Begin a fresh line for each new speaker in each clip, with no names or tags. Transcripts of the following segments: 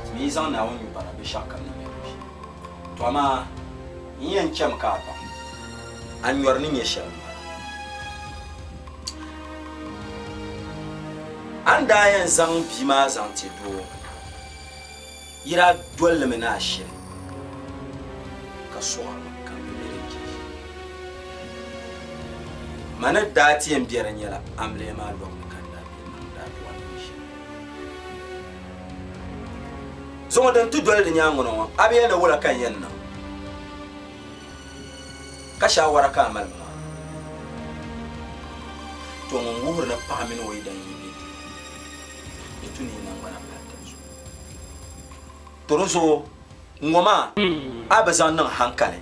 Ti yi zaŋ Naawuni yu bara binshɛɣukam ni nyɛ luhi. To amaa n yɛn chami ka a baŋ a nyɔri ni nyɛ shɛli m-bala. A ni daa yɛn zaŋ bia maa zaŋ ti doo, yi daa doli li mi ni a shiri ka sɔɣirimi ka m bi mi din je ʒim. Ma ni daa ti yɛn be di nyɛla amiliya maa lɔbu ni ka n daa be niŋ daadua ni nyɛ shɛli. Zuŋɔ din ti doli di nyaaŋa na ŋɔ, a bi yɛli ni wula ka n yɛn niŋ? Ka shaawara ka a mali ma maa? To ŋun wuhiri ni paɣa mini o yidan yi be duu, di tu ni yi naŋgbana pali tab zuɣu. To di zuɣu ŋ-ŋɔ maa a bi zaŋ niŋ haŋkali,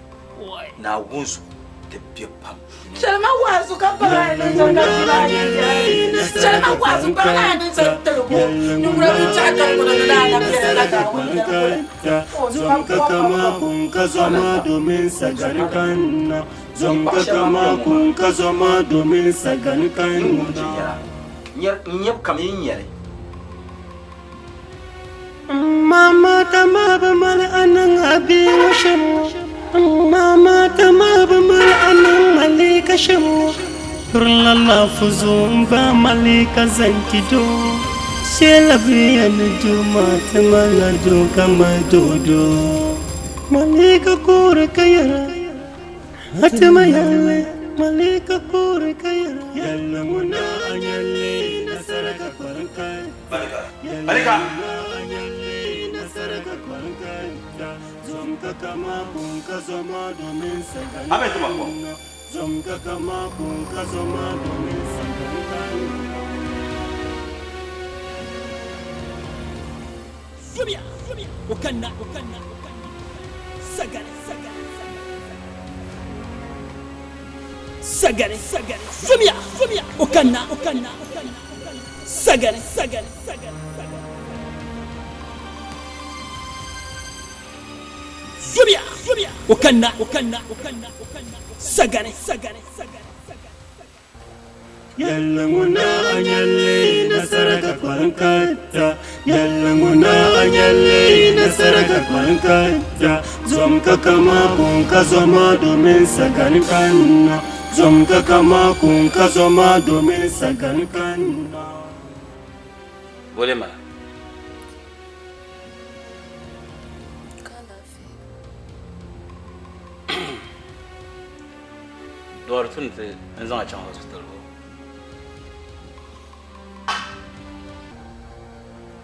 Naawuni zuɣu di be pam.
Chɛli ma waazu ka baŋ a ni niŋ ka bia maa nyɛ yɛli. Chɛli ma waazu baŋ a ni niŋ tiligu ni ŋuna binshɛɣu kam ŋuna ni daa na beni ka Naawuni yɛli o la.
Zom ka kama kun ka zoma domin sagani kanna. Zom ka kama kun ka zoma domin sagani kanna.
N-nyɛbu kam yi nyɛli.
Mama tama bi mali aniŋ a bia ŋɔ shɛm ŋɔ. Mama tama bi mali aniŋ malika shɛm ŋɔ. Pirila laafu zuɣu m-ba malika zaŋ ti doo. Shɛla bi yɛn ni du maa ti ŋmanila doo ka mali doodo. Malika kuuri ka yɛra, a ti ma yɛlli. Malika kuuri ka yɛra, yɛlli ŋuna a nyɛlli nasara ka kpalim ka.
Malika! A bɛ ti ma kpɔŋ.
Zomia, o kanna, sagani, sagani, zomia, o kanna, sagani, sagani, zomia, o kanna, sagani, sagani.
Yɛlli ŋuna a nyɛlli nasara ka kpalim ka ta. Yɛlli ŋuna a nyɛlli nasara ka kpalim ka ta. Zom ka kama kun ka zoma domin sagani kanna. Zom ka kama kun ka zoma domin sagani kanna.
Boli ma. Dɔɣiri tu ni ti n zaŋ a chaŋ hospital o.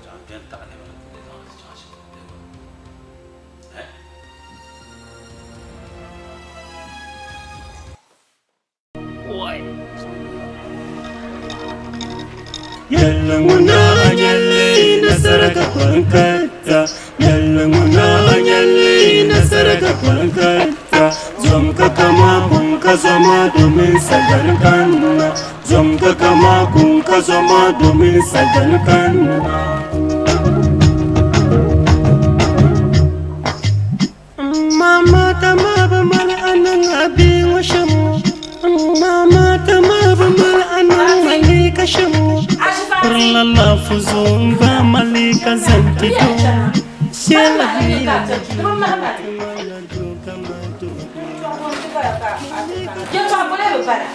Zaŋ bɛn taɣi nɛma ni ti lee zaŋ ti chaŋ hospital dee Eh?
Yɛlli ŋuna a nyɛlli nasara ka kpalim ka ta. Yɛlli ŋuna a nyɛlli nasara ka kpalim ka ta. Zom ka kama kun ka zoma domin sagani kanna. Zom ka kama kun ka zoma domin sagani kanna. Mama tama bi mali aniŋ a bia ŋɔ shɛm ŋɔ. Mama tama bi mali aniŋ malika shɛm ŋɔ. Pirila laafu zuɣu m-ba malika zaŋ ti doo. Shɛla bia.
Yɛltɔɣa boli bi bala.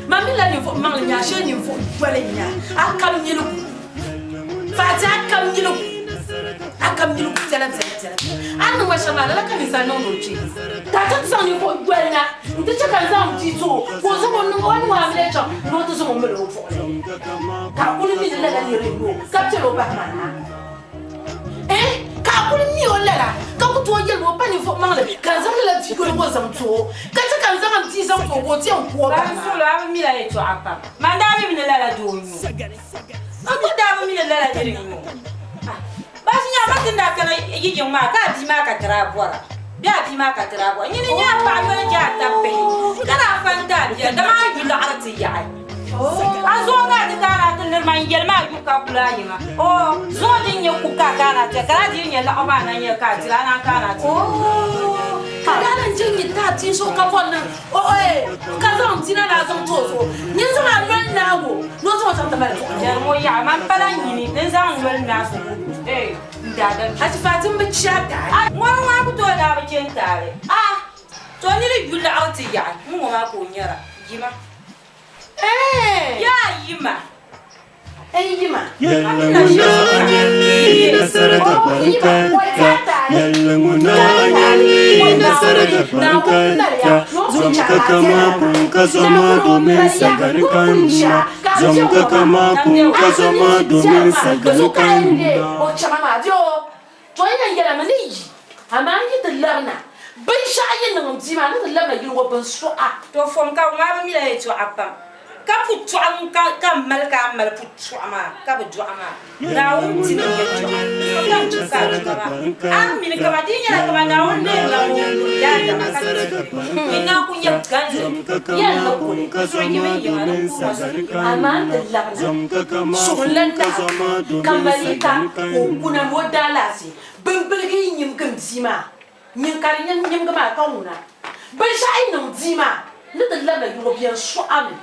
Ma mi la ninvuɣ maŋli nya shee ninvuɣ doli nya a kam nyiligu. Fati a kam nyiligu. A kam nyiligu viɛla viɛla viɛla. A ni niŋ ma shɛm maa lala ka ninsal niŋdi o kpee. Ka a ti zaŋ ninvuɣ doli na nti chɛ ka n zaŋ bia ti o ka o zaŋ o niŋ o ni ŋɔ amiliya chaŋ ni o ti zaŋ o mali o buɣili. Ka a kuli mi ni lala nira n-nyɛ o ka piɛl o bahi ma na. Eh, ka a kuli mi o lala, ka ku tooi yɛli o pa ninvuɣ maŋli, ka n zaŋ lala bia yoli ŋɔ zaŋ ti o, ka chɛ ka n zaŋ n bia zaŋ ti o ka o ti yɛn ku o bahi
Ban
maa.
suɣilo, a bi mi la yɛtɔɣa pam. Man daa mi bi ni lala doo n-nyɛ o. A gba daa bi mi ni lala nir n-nyɛ o. Ah, bashi nya ma ti ni daa kana yi yiŋ maa ka a bia maa ka ti daa bɔra bee a bia maa ka ti daa bɔra. Nyini n-nyɛ a paɣa yoli je a tab bihi ka daa fa n-ti a bia, dama a yu laɣiri ti yaɣi. A zuɣu ka a ti kaana ti liri ma n-yɛli ma a yu ka kuli a yiŋa. Oo, zuɣu din nyɛ kubu ka a kaana ti ya, ka daa dii nyɛ laɣu maa na nyɛ ka a diri a naan kaana ti.
Oo, ka daa lan je n-yi ti a tia zuɣu ka bɔri ni o ee, ka zaŋ n tia na ni a zaŋ ti o zuɣu. Nyin zaŋ a noli naag o ni o zaŋ o chaŋ ti mali buɣim.
Jɛri ŋɔ yaɣa, man pala nyini ni n zaŋ n noli naai so kubu. Ee, n daadam.
Achifaati m bi chi a taali.
A ŋɔri ŋɔ a ku tooi daa bi che n taali. A, to niri yu laɣiri ti yaɣi, ŋ-ŋɔ maa ka o nyara. Yima. Yaa yima.
Yɛlli ŋuna nyɛli nasara ka kpaŋ ka Yɛlli ŋuna nyɛli nasara ka kpaŋ ka Zom ka kama kun ka zoma domin sagari kanna Zom ka kama kun ka zoma domin sagari kanna.
O chaŋ maa di o to yi na yɛla mi ni yi amaa n yi ti labina binshɛɣu yi niŋ m bia maa ni ti labina yili ŋɔ bin suɣa.
To fom ka bɛ maa bi mila yɛltɔɣa pam ka putɔɣu ka ka m mali ka a mali putɔɣu maa ka bi dɔɣi maa Naawuni ti ni yɛltɔɣa so ka n chɛ ka a tuma maa a ni mini kaman di yi nyɛla kaman Naawuni lihirila ŋun yuri daadama ka ti yi na ku nyɛ ganli
yɛn ni kuli
suhu yi mini yiŋa ni ku ma suhu
amaa n ti labina suhunlan naɣ ka malika ka o kuna ni o daalaafee bimbiligi yi nyimgi m bia maa Nyin ka di nyɛ nyimgi maa ka ŋuna. Binshɛɣu yi niŋ bia maa ni ti labina yi ŋɔ bɛn sɔɣa mi.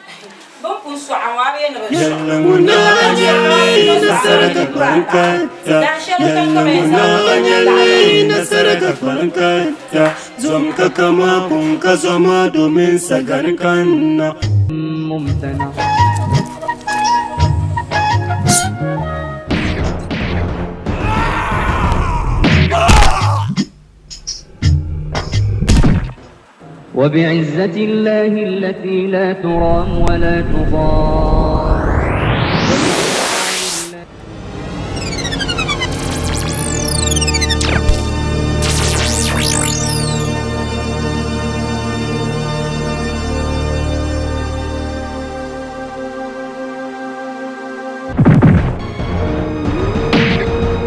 Bɛ ni pun sɔɣi ŋɔ, a bi yɛn ni bɛ sɔɣi.
Yɛlli ŋuna nyɛli nasara ka kpalim ka ta. Yɛlli ŋuna nyɛli nasara ka kpalim ka ta. Zom ka kama kun ka zoma domin sagari kanna.
ممتنع وبعزة الله التي لا ترام ولا تضام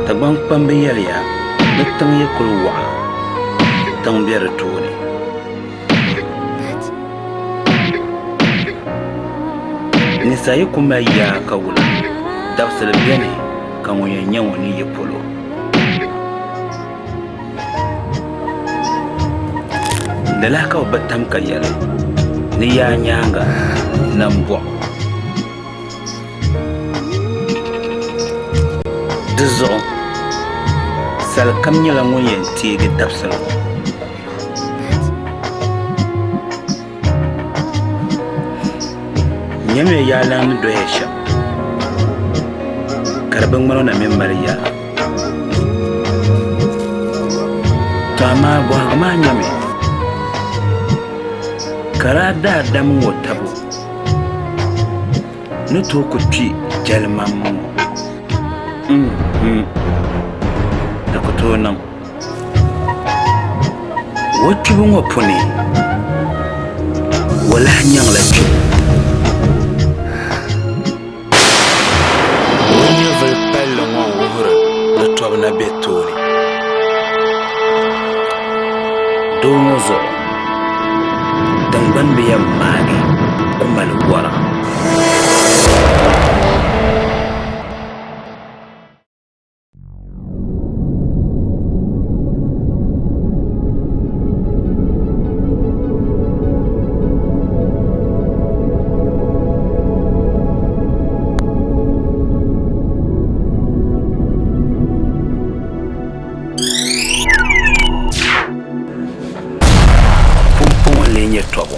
Dagbaŋ kpambi yɛliya ni tiŋ yi kuli waɣa, tiŋ be di tooni. Ninsa yi ku mali yaa ka wula, dabisili beni ka ŋun yɛn nya ŋɔ ni yi polo. Lala ka bɛ bi tam ka yɛli ni yaa nyaaŋa nambɔɣu. Di zuɣu, sal kam nyɛla ŋun yɛn teegi dabisili ŋɔ. Nyamiya yaa lan ni doya shɛm, ka di bi ŋmani o na mi mali yaa. Tɔ amaa bɔhigu maa nyami, ka daa daadam ŋɔ tabo ni tooi ku kpi jɛlimam ŋɔ? N-hmm, di ku tooi niŋ. O kpibu ŋɔ puuni, o lahi nyaŋla kpibu. O nyɛvili palli ŋɔ wuhiri ni tɔbu na be tooni. Doo ŋɔ zuɣu, tiŋgbani bi yɛn maagi ku mali wɔra. Pumpɔŋɔ n-lee nyɛ tɔbu.